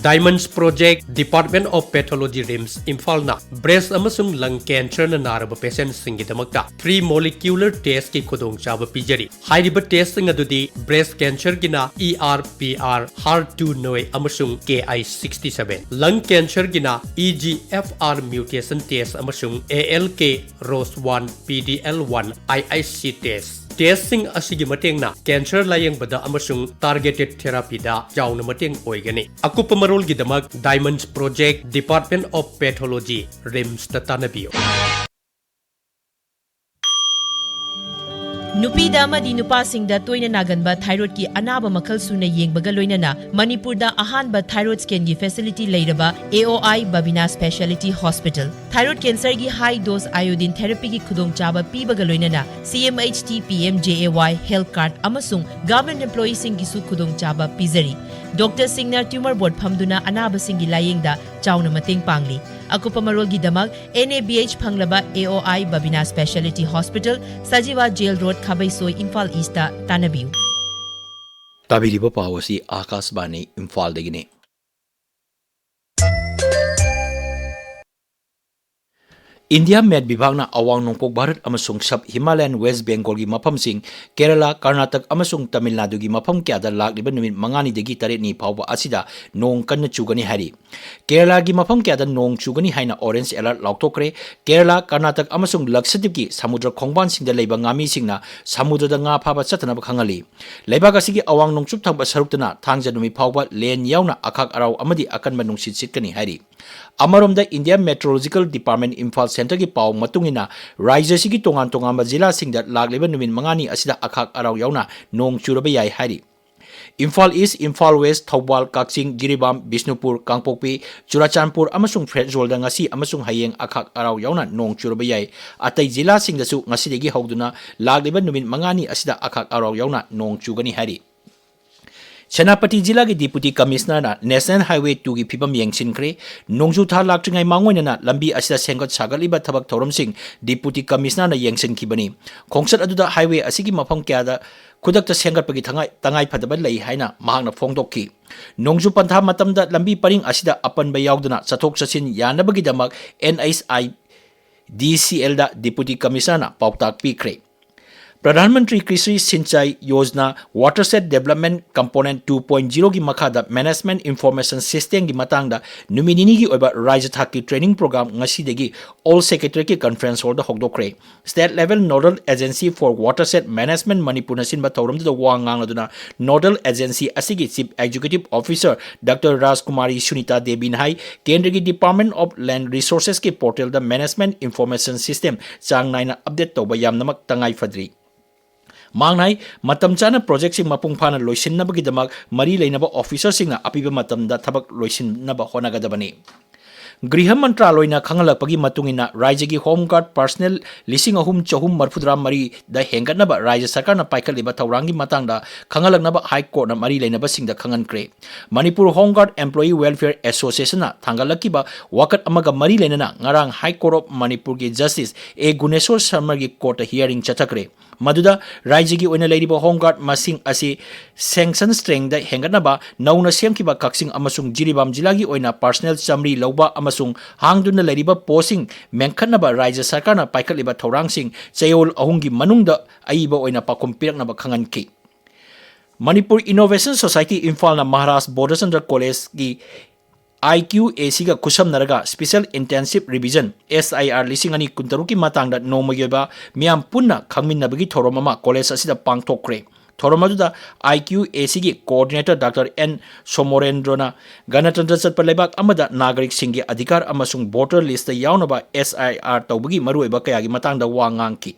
Diamonds Project, Department of Pathology, RIMS, ꯏꯝꯐꯥꯜꯅ breast ꯑꯃꯁꯨꯡ lung cancerꯅ ꯅꯥꯔꯕ patientꯁꯤꯡꯒꯤꯗꯃꯛꯇ free molecular testꯀꯤ ꯈꯨꯗꯣꯡꯆꯥꯕ ꯄꯤꯖꯔꯤ꯫ ꯍꯥꯏꯔꯤꯕ testꯁꯤꯡ ꯑꯗꯨꯗꯤ breast cancerꯒꯤꯅ E R P R, HER two neu ꯑꯃꯁꯨꯡ K I sixty seven, lung cancerꯒꯤꯅ E G F R mutation test ꯑꯃꯁꯨꯡ A L K ROS one, P D L one, I I C test꯫ Testꯁꯤꯡ ꯑꯁꯤꯒꯤ ꯃꯇꯦꯡꯅ cancer ꯂꯥꯌꯦꯡꯕꯗ ꯑꯃꯁꯨꯡ targeted therapyꯗ ꯆꯥꯎꯅ ꯃꯇꯦꯡ ꯑꯣꯏꯒꯅꯤ꯫ ꯑꯀꯨꯞꯄ ꯃꯔꯣꯜꯒꯤꯗꯃꯛ Diamonds Project, Department of Pathology, RIMSꯇ ꯇꯥꯟꯅꯕꯤꯌꯨ꯫ ꯅꯨꯄꯤꯗ ꯑꯃꯗꯤ ꯅꯨꯄꯥꯁꯤꯡꯗ ꯇꯣꯏꯅ ꯅꯥꯒꯟꯕ ꯊꯥꯏꯔꯣꯏꯗꯀꯤ ꯑꯅꯥꯕ ꯃꯈꯜ ꯁꯨꯅ ꯌꯦꯡꯕꯒ ꯂꯣꯏꯅꯅ ꯃꯅꯤꯄꯨꯔꯗ ꯑꯍꯥꯟꯕ ꯊꯥꯏꯔꯣꯏꯗ ꯁ꯭ꯀꯦꯟꯒꯤ ꯐꯦꯁꯤꯂꯤꯇꯤ ꯂꯩꯔꯕ A O I Babina speciality hospital. Thyroid ꯀꯦꯟꯁꯔꯒꯤ ꯍꯥꯏ ꯗꯣꯁ ꯑꯥꯏꯑꯣꯗꯤꯟ ꯊꯦꯔꯥꯄꯤꯒꯤ ꯈꯨꯗꯣꯡꯆꯥꯕ ꯄꯤꯕꯒ ꯂꯣꯏꯅꯅ C M H T, P M J A Y health card ꯑꯃꯁꯨꯡ ꯒꯚꯔꯟꯃꯦꯟꯠ ꯑꯦꯝꯄ꯭ꯂꯣꯌꯤꯁꯤꯡꯒꯤꯁꯨ ꯈꯨꯗꯣꯡꯆꯥꯕ ꯄꯤꯖꯔꯤ꯫ ꯗꯣꯛꯇꯔꯁꯤꯡꯅ ꯇ꯭ꯌꯨꯃꯔ ꯕꯣꯔꯗ ꯐꯝꯗꯨꯅ ꯑꯅꯥꯕꯁꯤꯡꯒꯤ ꯂꯥꯌꯦꯡꯗ ꯆꯥꯎꯅ ꯃꯇꯦꯡ ꯄꯥꯡꯂꯤ꯫ ꯑꯀꯨꯞꯄ ꯃꯔꯣꯜꯒꯤꯗꯃꯛ ꯑꯦꯟ ꯑꯦ ꯕꯤ ꯑꯩꯆ ꯐꯪꯂꯕ A O I Babina speciality hospital, Sajiwa jail road, Khabeisoi, Imphal east ꯇꯥꯟꯅꯕꯤꯌꯨ꯫ ꯇꯥꯕꯤꯔꯤꯕ ꯄꯥꯎ ꯑꯁꯤ ꯑꯥꯀꯥꯁꯕꯥꯅꯤ ꯏꯝꯐꯥꯜꯗꯒꯤꯅꯤ꯫ ꯏꯟꯗꯤꯌꯥ ꯃꯦꯠ ꯕꯤꯚꯥꯒꯅ ꯑꯋꯥꯡ ꯅꯣꯡꯄꯣꯛ ꯚꯥꯔꯠ ꯑꯃꯁꯨꯡ ꯁꯕ ꯍꯤꯃꯥꯂꯌꯟ ꯋꯦꯁ ꯕꯦꯡꯒꯣꯜꯒꯤ ꯃꯐꯝꯁꯤꯡ, ꯀꯦꯔꯂꯥ, ꯀꯔꯅꯥꯇꯛ ꯑꯃꯁꯨꯡ ꯇꯥꯃꯤꯜ ꯅꯥꯗꯨꯒꯤ ꯃꯐꯝ ꯀꯌꯥꯗ ꯂꯥꯛꯂꯤꯕ ꯅꯨꯃꯤꯠ ꯃꯉꯥꯅꯤꯗꯒꯤ ꯇꯔꯦꯠꯅꯤ ꯐꯥꯎꯕ ꯑꯁꯤꯗ ꯅꯣꯡ ꯀꯟꯅ ꯆꯨꯒꯅꯤ ꯍꯥꯏꯔꯤ꯫ ꯀꯦꯔꯂꯥꯒꯤ ꯃꯐꯝ ꯀꯌꯥꯗ ꯅꯣꯡ ꯆꯨꯒꯅꯤ ꯍꯥꯏꯅ ꯑꯣꯔꯦꯟꯖ ꯑꯦꯂꯔꯠ ꯂꯥꯎꯊꯣꯛꯈ꯭ꯔꯦ꯫ ꯀꯦꯔꯂꯥ, ꯀꯔꯅꯥꯇꯛ ꯑꯃꯁꯨꯡ ꯂꯛꯁꯗꯤꯞꯀꯤ ꯁꯃꯨꯗ꯭ꯔ ꯈꯣꯡꯕꯥꯟꯁꯤꯡꯗ ꯂꯩꯕ ꯉꯥꯃꯤꯁꯤꯡꯅ ꯁꯃꯨꯗ꯭ꯔꯗ ꯉꯥ ꯐꯥꯕ ꯆꯠꯇꯅꯕ ꯈꯪꯍꯜꯂꯤ꯫ ꯂꯩꯕꯥꯛ ꯑꯁꯤꯒꯤ ꯑꯋꯥꯡ ꯅꯣꯡꯆꯨꯞ ꯊꯪꯕ ꯁꯔꯨꯛꯇꯅ ꯊꯥꯡꯖ ꯅꯨꯃꯤꯠ ꯐꯥꯎꯕ ꯂꯦꯟ ꯌꯥꯎꯅ ꯑꯈꯥꯛ ꯑꯔꯥꯎ ꯑꯃꯗꯤ ꯑꯀꯟꯕ ꯅꯨꯡꯁꯤꯠ ꯁꯤꯠꯀꯅꯤ ꯍꯥꯏꯔꯤ꯫ ꯑꯃꯔꯣꯝꯗ, ꯏꯟꯗꯤꯌꯥ ꯃꯦꯇ꯭ꯔꯣꯂꯣꯖꯤꯀꯦꯜ ꯗꯤꯄꯥꯔꯠꯃꯦꯟꯠ ꯏꯝꯐꯥꯜ ꯁꯦꯟꯇꯔꯒꯤ ꯄꯥꯎ ꯃꯇꯨꯡ ꯏꯟꯅ, ꯔꯥꯖ꯭ꯌ ꯑꯁꯤꯒꯤ ꯇꯣꯉꯥꯟ ꯇꯣꯉꯥꯟꯕ ꯖꯤꯂꯥꯁꯤꯡꯗ ꯂꯥꯛꯂꯤꯕ ꯅꯨꯃꯤꯠ ꯃꯉꯥꯅꯤ ꯑꯁꯤꯗ ꯑꯈꯥꯛ ꯑꯔꯥꯎ ꯌꯥꯎꯅ ꯅꯣꯡ ꯆꯨꯔꯕ ꯌꯥꯏ ꯍꯥꯏꯔꯤ꯫ ꯏꯝꯐꯥꯜ ꯏꯁ꯭ꯠ, ꯏꯝꯐꯥꯜ ꯋꯦꯁ꯭ꯠ, ꯊꯧꯕꯥꯜ, ꯀꯛꯆꯤꯡ, ꯖꯤꯔꯤꯕꯥꯝ, ꯕꯤꯁꯅꯨꯄꯨꯔ, ꯀꯥꯡꯄꯣꯛꯄꯤ, ꯆꯨꯔꯥꯆꯥꯟꯄꯨꯔ ꯑꯃꯁꯨꯡ ꯐꯦꯔꯖꯣꯜꯗ ꯉꯁꯤ ꯑꯃꯁꯨꯡ ꯍꯌꯦꯡ ꯑꯈꯥꯛ ꯑꯔꯥꯎ ꯌꯥꯎꯅ ꯅꯣꯡ ꯆꯨꯔꯕ ꯌꯥꯏ꯫ ꯑꯇꯩ ꯖꯤꯂꯥꯁꯤꯡꯗꯁꯨ ꯉꯁꯤꯗꯒꯤ ꯍꯧꯗꯨꯅ ꯂꯥꯛꯂꯤꯕ ꯅꯨꯃꯤꯠ ꯃꯉꯥꯅꯤ ꯑꯁꯤꯗ ꯑꯈꯥꯛ ꯑꯔꯥꯎ ꯌꯥꯎꯅ ꯅꯣꯡ ꯆꯨꯒꯅꯤ ꯍꯥꯏꯔꯤ꯫ ꯁꯦꯅꯥꯄꯇꯤ ꯖꯤꯂꯥꯒꯤ ꯗꯤꯄꯨꯇꯤ ꯀꯃꯤꯁꯅꯔꯅ ꯅꯦꯁꯅꯦꯜ ꯍꯥꯏꯋꯦ ꯇꯨꯒꯤ ꯐꯤꯕꯝ ꯌꯦꯡꯁꯤꯟꯈ꯭ꯔꯦ꯫ ꯅꯣꯡꯖꯨ ꯊꯥ ꯂꯥꯛꯇ꯭ꯔꯤꯉꯩ ꯃꯥꯡꯑꯣꯏꯅꯅ ꯂꯝꯕꯤ ꯑꯁꯤꯗ ꯁꯦꯝꯒꯠ ꯁꯥꯒꯠꯂꯤꯕ ꯊꯕꯛ ꯊꯧꯔꯝꯁꯤꯡ ꯗꯤꯄꯨꯇꯤ ꯀꯃꯤꯁꯅꯔꯅ ꯌꯦꯡꯁꯤꯟꯈꯤꯕꯅꯤ꯫ ꯈꯣꯡꯆꯠ ꯑꯗꯨꯗ ꯍꯥꯏꯋꯦ ꯑꯁꯤꯒꯤ ꯃꯐꯝ ꯀꯌꯥꯗ ꯈꯨꯗꯛꯇ ꯁꯦꯝꯒꯠꯄꯒꯤ ꯊꯉꯥꯏ-, ꯇꯉꯥꯏꯐꯗꯕ ꯂꯩ ꯍꯥꯏꯅ ꯃꯍꯥꯛꯅ ꯐꯣꯡꯗꯣꯛꯈꯤ꯫ ꯅꯣꯡꯖꯨ ꯄꯟꯊꯥ ꯃꯇꯝꯗ ꯂꯝꯕꯤ ꯄꯔꯤꯡ ꯑꯁꯤꯗ ꯑꯄꯟꯕ ꯌꯥꯎꯗꯅ ꯆꯠꯊꯣꯛ ꯆꯠꯁꯤꯟ ꯌꯥꯅꯕꯒꯤꯗꯃꯛ ꯑꯦꯟ ꯑꯩꯆ ꯑꯥꯏ ꯗꯤ ꯁꯤ ꯑꯦꯜꯗ ꯗꯤꯄꯨꯇꯤ ꯀꯃꯤꯁꯅꯔꯅ ꯄꯥꯎꯇꯥꯛ ꯄꯤꯈ꯭ꯔꯦ꯫ ꯄ꯭ꯔꯙꯥꯟ ꯃꯟꯇ꯭ꯔꯤ ꯀ꯭ꯔꯤꯁꯤ Sinchai Yojana ꯋꯥꯇꯔꯁꯦꯗ development component two point ꯖꯤꯔꯣꯒꯤ ꯃꯈꯥꯗ ꯃꯦꯅꯦꯖꯃꯦꯟꯠ ꯏꯟꯐꯣꯔꯃꯦꯁꯟ ꯁꯤꯁꯇꯦꯝꯒꯤ ꯃꯇꯥꯡꯗ ꯅꯨꯃꯤꯠ ꯅꯤꯅꯤꯒꯤ ꯑꯣꯏꯕ ꯔꯥꯖ꯭ꯌ ꯊꯥꯛꯀꯤ ꯇ꯭ꯔꯦꯅꯤꯡ ꯄ꯭ꯔꯣꯒ꯭ꯔꯥꯝ ꯉꯁꯤꯗꯒꯤ ꯑꯣꯜ ꯁꯦꯀ꯭ꯔꯦꯇꯔꯤꯌꯦꯠꯀꯤ ꯀꯟꯐꯔꯦꯟꯁ ꯍꯣꯜꯗ ꯍꯧꯗꯣꯛꯈ꯭ꯔꯦ꯫ State Level Nodal Agency for Watershed Management ꯃꯅꯤꯄꯨꯔꯅ ꯁꯤꯟꯕ ꯊꯧꯔꯝꯗꯨꯗ ꯋꯥ ꯉꯥꯡꯂꯗꯨꯅ ꯅꯣꯗꯜ ꯑꯦꯖꯦꯟꯁꯤ ꯑꯁꯤꯒꯤ chief executive officer doctor Rajkumari Sunita ꯗꯦꯕꯤꯅ ꯍꯥꯏ, ꯀꯦꯟꯗ꯭ꯔꯒꯤ ꯗꯤꯄꯥꯔꯠꯃꯦꯟꯠ ꯑꯣꯐ ꯂꯦꯟꯗ ꯔꯤꯁꯣꯔꯁꯦꯁꯀꯤ ꯄꯣꯔꯇꯦꯜꯗ ꯃꯦꯅꯦꯖꯃꯦꯟꯠ ꯏꯟꯐꯣꯔꯃꯦꯁꯟ ꯁꯤꯁꯇꯦꯝ ꯆꯥꯡ ꯅꯥꯏꯅ ꯑꯞꯗꯦꯠ ꯇꯧꯕ ꯌꯥꯝꯅꯃꯛ ꯇꯉꯥꯏ ꯐꯗ꯭ꯔꯤ꯫ ꯃꯍꯥꯛꯅ ꯍꯥꯏ, ꯃꯇꯝ ꯆꯥꯅ ꯄ꯭ꯔꯣꯖꯦꯛꯁꯤꯡ ꯃꯄꯨꯡ ꯐꯥꯅ ꯂꯣꯏꯁꯤꯟꯅꯕꯒꯤꯗꯃꯛ ꯃꯔꯤ ꯂꯩꯅꯕ ꯑꯣꯐꯤꯁꯔꯁꯤꯡꯅ ꯑꯄꯤꯕ ꯃꯇꯝꯗ ꯊꯕꯛ ꯂꯣꯏꯁꯤꯟꯅꯕ ꯍꯣꯠꯅꯒꯗꯕꯅꯤ꯫ ꯒ꯭ꯔꯤꯍ ꯃꯟꯇ꯭ꯔꯥꯂꯣꯏꯅ ꯈꯪꯍꯜꯂꯛꯄꯒꯤ ꯃꯇꯨꯡ ꯏꯟꯅ, ꯔꯥꯖ꯭ꯌꯒꯤ ꯍꯣꯝ ꯒꯥꯔꯗ ꯄꯔꯁꯅꯦꯜ ꯂꯤꯁꯤꯡ ꯑꯍꯨꯝ ꯆꯍꯨꯝ ꯃꯔꯤꯐꯨꯇꯔꯥ ꯃꯔꯤꯗ ꯍꯦꯟꯒꯠꯅꯕ ꯔꯥꯖ꯭ꯌ ꯁꯔꯀꯥꯔꯅ ꯄꯥꯏꯈꯠꯂꯤꯕ ꯊꯧꯔꯥꯡꯒꯤ ꯃꯇꯥꯡꯗ ꯈꯪꯍꯜꯂꯛꯅꯕ ꯍꯥꯏ ꯀꯣꯔꯠꯅ ꯃꯔꯤ ꯂꯩꯅꯕꯁꯤꯡꯗ ꯈꯪꯍꯟꯈ꯭ꯔꯦ꯫ ꯃꯅꯤꯄꯨꯔ ꯍꯣꯝ ꯒꯥꯔꯗ ꯑꯦꯝꯄ꯭ꯂꯣꯌꯤ ꯋꯦꯜꯐꯤꯌꯔ ꯑꯦꯁꯣꯁꯤꯌꯦꯁꯟꯅ ꯊꯥꯡꯒꯠꯂꯛꯈꯤꯕ ꯋꯥꯀꯠ ꯑꯃꯒ ꯃꯔꯤ ꯂꯩꯅꯅ ꯉꯔꯥꯡ ꯍꯥꯏ ꯀꯣꯔꯠ ꯑꯣꯐ ꯃꯅꯤꯄꯨꯔꯒꯤ ꯖꯁꯇꯤꯁ ꯑꯦ ꯒꯨꯅꯦꯁꯣꯔ ꯁꯔꯃꯒꯤ ꯀꯣꯔꯠꯇ ꯍꯤꯌꯥꯔꯤꯡ ꯆꯠꯊꯈ꯭ꯔꯦ꯫ ꯃꯗꯨꯗ ꯔꯥꯖ꯭ꯌꯒꯤ ꯑꯣꯏꯅ ꯂꯩꯔꯤꯕ ꯍꯣꯝ ꯒꯥꯔꯗ ꯃꯁꯤꯡ ꯑꯁꯤ ꯁꯦꯡꯁꯟ ꯁ꯭ꯇꯔꯦꯡꯗ ꯍꯦꯟꯒꯠꯅꯕ, ꯅꯧꯅ ꯁꯦꯝꯈꯤꯕ ꯀꯛꯆꯤꯡ ꯑꯃꯁꯨꯡ ꯖꯤꯔꯤꯕꯥꯝ ꯖꯤꯂꯥꯒꯤ ꯑꯣꯏꯅ ꯄꯔꯁꯅꯦꯜ ꯆꯥꯃꯔꯤ ꯂꯧꯕ ꯑꯃꯁꯨꯡ ꯍꯥꯡꯗꯨꯅ ꯂꯩꯔꯤꯕ ꯄꯣꯁꯁꯤꯡ ꯃꯦꯟꯈꯠꯅꯕ ꯔꯥꯖ꯭ꯌ ꯁꯔꯀꯥꯔꯅ ꯄꯥꯏꯈꯠꯂꯤꯕ ꯊꯧꯔꯥꯡꯁꯤꯡ ꯆꯌꯣꯜ ꯑꯍꯨꯝꯒꯤ ꯃꯅꯨꯡꯗ ꯑꯏꯕ ꯑꯣꯏꯅ ꯄꯥꯎꯈꯨꯝ ꯄꯤꯔꯛꯅꯕ ꯈꯪꯍꯟꯈꯤ꯫ ꯃꯅꯤꯄꯨꯔ ꯏꯅꯣꯚꯦꯁꯟ ꯁꯣꯁꯥꯏꯇꯤ ꯏꯝꯐꯥꯜꯅ ꯃꯍꯥꯔꯥꯖ ꯕꯣꯙꯆꯟꯗ꯭ꯔ ꯀꯣꯂꯦꯖꯀꯤ ꯑꯥꯏ ꯀ꯭ꯌꯨ ꯑꯦ ꯁꯤꯒ ꯈꯨꯠꯁꯝꯅꯔꯒ ꯁ꯭ꯄꯦꯁꯦꯜ ꯏꯟꯇꯦꯟꯁꯤꯚ ꯔꯤꯚꯤꯖꯟ, ꯑꯦꯁ ꯑꯥꯏ ꯑꯥꯔ, ꯂꯤꯁꯤꯡ ꯑꯅꯤ ꯀꯨꯟꯇꯔꯨꯛꯀꯤ ꯃꯇꯥꯡꯗ ꯅꯣꯡꯃꯒꯤ ꯑꯣꯏꯕ ꯃꯤꯌꯥꯝ ꯄꯨꯟꯅ ꯈꯪꯃꯤꯟꯅꯕꯒꯤ ꯊꯧꯔꯝ ꯑꯃ ꯀꯣꯂꯦꯖ ꯑꯁꯤꯗ ꯄꯥꯡꯊꯣꯛꯈ꯭ꯔꯦ꯫ ꯊꯧꯔꯝ ꯑꯗꯨꯗ ꯑꯥꯏ ꯀ꯭ꯌꯨ ꯑꯦ ꯁꯤꯒꯤ ꯀꯣꯑꯣꯔꯗꯤꯅꯦꯇꯔ ꯗꯥꯛꯇꯔ ꯑꯦꯟ ꯁꯣꯃꯣꯔꯦꯟꯗ꯭ꯔꯣꯅ ꯒꯅꯇꯟꯇ꯭ꯔ ꯆꯠꯄ ꯂꯩꯕꯥꯛ ꯑꯃꯗ ꯅꯥꯒꯔꯤꯛꯁꯤꯡꯒꯤ ꯑꯙꯤꯀꯥꯔ ꯑꯃꯁꯨꯡ ꯚꯣꯇꯔ ꯂꯤꯁꯇ ꯌꯥꯎꯅꯕ ꯑꯦꯁ ꯑꯥꯏ ꯑꯥꯔ ꯇꯧꯕꯒꯤ ꯃꯔꯨꯑꯣꯏꯕ ꯀꯌꯥꯒꯤ ꯃꯇꯥꯡꯗ ꯋꯥ ꯉꯥꯡꯈꯤ꯫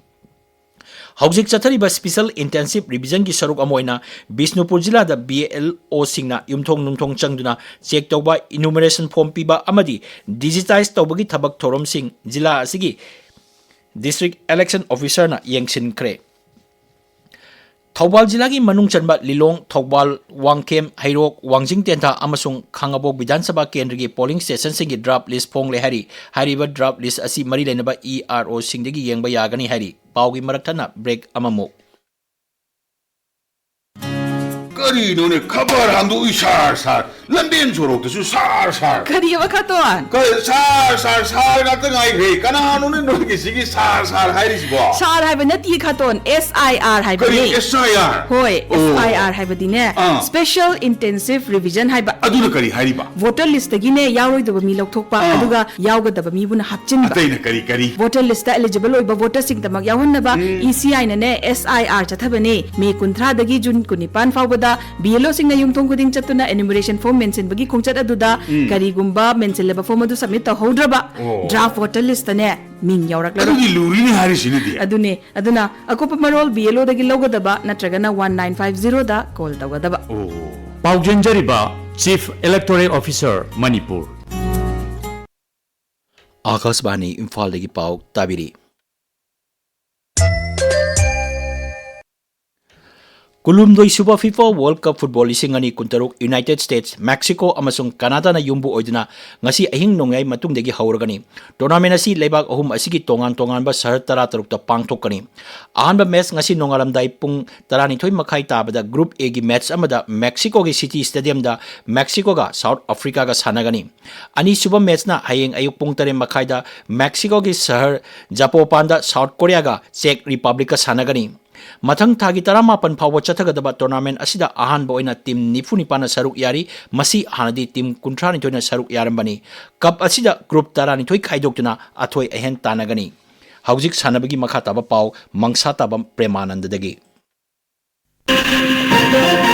ꯍꯧꯖꯤꯛ ꯆꯠꯊꯔꯤꯕ ꯁ꯭ꯄꯦꯁꯦꯜ ꯏꯟꯇꯦꯟꯁꯤꯚ ꯔꯤꯚꯤꯖꯟꯒꯤ ꯁꯔꯨꯛ ꯑꯃ ꯑꯣꯏꯅ ꯕꯤꯁꯅꯨꯄꯨꯔ ꯖꯤꯂꯥꯗ ꯕꯤ ꯑꯦꯜ ꯑꯣꯁꯤꯡꯅ ꯌꯨꯝꯊꯣꯡ ꯌꯨꯝꯊꯣꯡ ꯆꯪꯗꯨꯅ ꯆꯦꯛ ꯇꯧꯕ, ꯏꯅꯨꯃꯔꯦꯁꯟ ꯐꯣꯔꯝ ꯄꯤꯕ ꯑꯃꯗꯤ ꯗꯤꯖꯤꯇꯥꯏꯖ ꯇꯧꯕꯒꯤ ꯊꯕꯛ ꯊꯧꯔꯝꯁꯤꯡ ꯖꯤꯂꯥ ꯑꯁꯤꯒꯤ ꯗꯤꯁꯇ꯭ꯔꯤꯛ ꯏꯂꯦꯛꯁꯟ ꯑꯣꯐꯤꯁꯔꯅ ꯌꯦꯡꯁꯤꯟꯈ꯭ꯔꯦ꯫ ꯊꯧꯕꯥꯜ ꯖꯤꯂꯥꯒꯤ ꯃꯅꯨꯡ ꯆꯟꯕ ꯂꯤꯂꯣꯡ, ꯊꯧꯕꯥꯜ, ꯋꯥꯡꯈꯦꯝ, ꯍꯩꯔꯣꯛ, ꯋꯥꯡꯖꯤꯡ ꯇꯦꯟꯊꯥ ꯑꯃꯁꯨꯡ ꯈꯥꯉꯕꯣꯛ ꯕꯤꯙꯥꯟ ꯁꯚꯥ ꯀꯦꯟꯗ꯭ꯔꯒꯤ ꯄꯣꯂꯤꯡ ꯁ꯭ꯇꯦꯁꯟꯁꯤꯡꯒꯤ ꯗ꯭ꯔꯥꯐ ꯂꯤꯁ ꯐꯣꯡꯂꯦ ꯍꯥꯏꯔꯤ꯫ ꯍꯥꯏꯔꯤꯕ ꯗ꯭ꯔꯥꯐ ꯂꯤꯁ ꯑꯁꯤ ꯃꯔꯤ ꯂꯩꯅꯕ ꯏ ꯑꯥꯔ ꯑꯣꯁꯤꯡꯗꯒꯤ ꯌꯦꯡꯕ ꯌꯥꯒꯅꯤ ꯍꯥꯏꯔꯤ꯫ ꯄꯥꯎꯒꯤ ꯃꯔꯛ ꯊꯠꯅ ꯕ꯭ꯔꯦꯛ ꯑꯃꯃꯨꯛ꯫ ꯀꯔꯤꯅꯣꯅꯦ ꯈꯕꯔ ꯍꯥꯡꯗꯣꯛꯏ ꯁꯥꯔ ꯁꯥꯔ, ꯂꯝꯕꯦꯟ ꯁꯣꯔꯣꯛꯇꯁꯨ ꯁꯥꯔ ꯁꯥꯔ꯫ ꯀꯔꯤꯑꯕ ꯈꯇꯣꯟ? ꯀꯔꯤ ꯁꯥꯔ ꯁꯥꯔ ꯁꯥꯔ ꯉꯥꯛꯇ ꯉꯥꯏꯈ꯭ꯔꯦ꯫ ꯀꯅꯥꯅꯣꯅꯦ ꯅꯣꯏꯒꯤꯁꯤꯒꯤ ꯁꯥꯔ ꯁꯥꯔ ꯍꯥꯏꯔꯤꯁꯤꯕꯣ? ꯁꯥꯔ ꯍꯥꯏꯕ ꯅꯠꯇꯤꯌꯦ ꯈꯇꯣꯟ, ꯑꯦꯁ ꯑꯥꯏ ꯑꯥꯔ ꯍꯥꯏꯕꯅꯦ꯫ ꯀꯔꯤ ꯑꯦꯁ ꯑꯥꯏ ꯑꯥꯔ? ꯍꯣꯏ, ꯑꯣ꯫ ꯑꯦꯁ ꯑꯥꯏ ꯑꯥꯔ ꯍꯥꯏꯕꯗꯤꯅꯦ, ꯑꯥ꯫ Special Intensive Revision ꯍꯥꯏꯕ꯫ ꯑꯗꯨꯅ ꯀꯔꯤ ꯍꯥꯏꯔꯤꯕ? ꯚꯣꯇꯔ ꯂꯤꯁꯇꯒꯤꯅꯦ ꯌꯥꯎꯔꯣꯏꯗꯕ ꯃꯤ ꯂꯧꯊꯣꯛꯄ, ꯑꯥ꯫ ꯑꯗꯨꯒ ꯌꯥꯎꯒꯗꯕ ꯃꯤꯕꯨꯅ ꯍꯥꯞꯆꯤꯟꯕ꯫ ꯑꯇꯩꯅ ꯀꯔꯤ ꯀꯔꯤ? ꯚꯣꯇꯔ ꯂꯤꯁꯇ ꯑꯦꯂꯤꯖꯤꯕꯜ ꯑꯣꯏꯕ ꯚꯣꯇꯔꯁꯤꯡꯗꯃꯛ ꯌꯥꯎꯍꯟꯅꯕ ꯏ ꯁꯤ ꯑꯥꯏꯅꯅꯦ ꯑꯦꯁ ꯑꯥꯏ ꯑꯥꯔ ꯆꯠꯊꯕꯅꯦ꯫ ꯃꯦ ꯀꯨꯟꯊ꯭ꯔꯥꯗꯒꯤ ꯖꯨꯟ ꯀꯨꯟꯅꯤꯄꯥꯟ ꯐꯥꯎꯕꯗ ꯕꯤ ꯑꯦꯜ ꯑꯣꯁꯤꯡꯅ ꯌꯨꯝꯊꯣꯡ ꯈꯨꯗꯤꯡ ꯆꯠꯇꯨꯅ ꯏꯅ꯭ꯌꯨꯃꯔꯦꯁꯟ ꯐꯣꯔꯝ ꯃꯦꯟꯁꯤꯟꯕꯒꯤ ꯈꯣꯡꯆꯠ ꯑꯗꯨꯗ ꯎꯝ꯫ ꯀꯔꯤꯒꯨꯝꯕ ꯃꯦꯟꯁꯤꯜꯂꯕ ꯐꯣꯔꯝ ꯑꯗꯨ ꯁꯕꯃꯤꯠ ꯇꯧꯍꯧꯗ꯭ꯔꯕ ꯑꯣ꯫ ꯗ꯭ꯔꯥꯐ ꯚꯣꯇꯔ ꯂꯤꯁꯇꯅꯦ ꯃꯤꯡ ꯌꯥꯎꯔꯛꯂꯔꯣꯏ꯫ ꯑꯗꯨꯗꯤ ꯂꯨꯔꯤꯅꯤ ꯍꯥꯏꯔꯤꯁꯤꯅꯗꯤ꯫ ꯑꯗꯨꯅꯦ꯫ ꯑꯗꯨꯅ ꯑꯀꯨꯞꯄ ꯃꯔꯣꯜ ꯕꯤ ꯑꯦꯜ ꯑꯣꯗꯒꯤ ꯂꯧꯒꯗꯕ ꯅꯠꯇ꯭ꯔꯒꯅ ꯋꯥꯟ ꯅꯥꯏꯟ ꯐꯥꯏꯚ ꯖꯤꯔꯣꯗ ꯀꯣꯜ ꯇꯧꯒꯗꯕ꯫ ꯑꯣ꯫ ꯄꯥꯎꯖꯦꯟꯖꯔꯤꯕ ꯆꯤꯐ ꯏꯂꯦꯛꯇꯣꯔꯦꯜ ꯑꯣꯐꯤꯁꯔ, ꯃꯅꯤꯄꯨꯔ꯫ ꯑꯥꯀꯥꯁꯕꯥꯅꯤ ꯏꯝꯐꯥꯜꯗꯒꯤ ꯄꯥꯎ ꯇꯥꯕꯤꯔꯤ꯫ ꯀꯨꯟꯍꯨꯝꯗꯣꯏ ꯁꯨꯕ ꯐꯤꯐꯥ ꯋꯥꯔꯜꯗ ꯀꯞ ꯐꯨꯠꯕꯣꯜ ꯂꯤꯁꯤꯡ ꯑꯅꯤ ꯀꯨꯟꯇꯔꯨꯛ ꯌꯨꯅꯥꯏꯇꯦꯗ ꯁ꯭ꯇꯦꯠꯁ, ꯃꯦꯛꯁꯤꯀꯣ ꯑꯃꯁꯨꯡ ꯀꯅꯥꯗꯥꯅ ꯌꯨꯝꯕꯨ ꯑꯣꯏꯗꯨꯅ ꯉꯁꯤ ꯑꯍꯤꯡ ꯅꯣꯡꯌꯥꯏ ꯃꯇꯨꯡꯗꯒꯤ ꯍꯧꯔꯒꯅꯤ꯫ ꯇꯣꯔꯅꯥꯃꯦꯟ ꯑꯁꯤ ꯂꯩꯕꯥꯛ ꯑꯍꯨꯝ ꯑꯁꯤꯒꯤ ꯇꯣꯉꯥꯟ ꯇꯣꯉꯥꯟꯕ ꯁꯍꯔ ꯇꯔꯥꯇꯔꯨꯛꯇ ꯄꯥꯡꯊꯣꯛꯀꯅꯤ꯫ ꯑꯍꯥꯟꯕ ꯃꯦꯆ ꯉꯁꯤ ꯅꯣꯡꯉꯥꯜꯂꯝꯗꯥꯏ ꯄꯨꯡ ꯇꯔꯥꯅꯤꯊꯣꯏ ꯃꯈꯥꯏ ꯇꯥꯕꯗ ꯒ꯭ꯔꯨꯞ ꯑꯦꯒꯤ ꯃꯦꯆ ꯑꯃꯗ ꯃꯦꯛꯁꯤꯀꯣꯒꯤ ꯁꯤꯇꯤ ꯁ꯭ꯇꯦꯗꯤꯌꯝꯗ ꯃꯦꯛꯁꯤꯀꯣꯒ ꯁꯥꯎꯠ ꯑꯐ꯭ꯔꯤꯀꯥꯒ ꯁꯥꯟꯅꯒꯅꯤ꯫ ꯑꯅꯤꯁꯨꯕ ꯃꯦꯆꯅ ꯍꯌꯦꯡ ꯑꯌꯨꯛ ꯄꯨꯡ ꯇꯔꯦꯠ ꯃꯈꯥꯏꯗ ꯃꯦꯛꯁꯤꯀꯣꯒꯤ ꯁꯍꯔ ꯖꯄꯣꯄꯥꯟꯗ ꯁꯥꯎꯠ ꯀꯣꯔꯤꯌꯥꯒ ꯆꯦꯛ ꯔꯤꯄꯕ꯭ꯂꯤꯛꯀ ꯁꯥꯟꯅꯒꯅꯤ꯫ ꯃꯊꯪ ꯊꯥꯒꯤ ꯇꯔꯥꯃꯥꯄꯟ ꯐꯥꯎꯕ ꯆꯠꯊꯒꯗꯕ ꯇꯣꯔꯅꯥꯃꯦꯟ ꯑꯁꯤꯗ ꯑꯍꯥꯟꯕ ꯑꯣꯏꯅ ꯇꯤꯝ ꯅꯤꯐꯨ ꯅꯤꯄꯥꯟꯅ ꯁꯔꯨꯛ ꯌꯥꯔꯤ꯫ ꯃꯁꯤ ꯍꯥꯟꯅꯗꯤ ꯇꯤꯝ ꯀꯨꯟꯊ꯭ꯔꯥꯅꯤꯊꯣꯏꯅ ꯁꯔꯨꯛ ꯌꯥꯔꯝꯕꯅꯤ꯫ ꯀꯞ ꯑꯁꯤꯗ ꯒ꯭ꯔꯨꯞ ꯇꯔꯥꯅꯤꯊꯣꯏ ꯈꯥꯏꯗꯣꯛꯇꯨꯅ ꯑꯊꯣꯏ ꯑꯍꯦꯟ ꯇꯥꯟꯅꯒꯅꯤ꯫ ꯍꯧꯖꯤꯛ ꯁꯥꯟꯅꯕꯒꯤ ꯃꯈꯥ ꯇꯥꯕ ꯄꯥꯎ ꯃꯪꯁꯥ ꯇꯥꯕꯝ ꯄ꯭ꯔꯦꯃꯥꯅꯟꯗꯗꯒꯤ꯫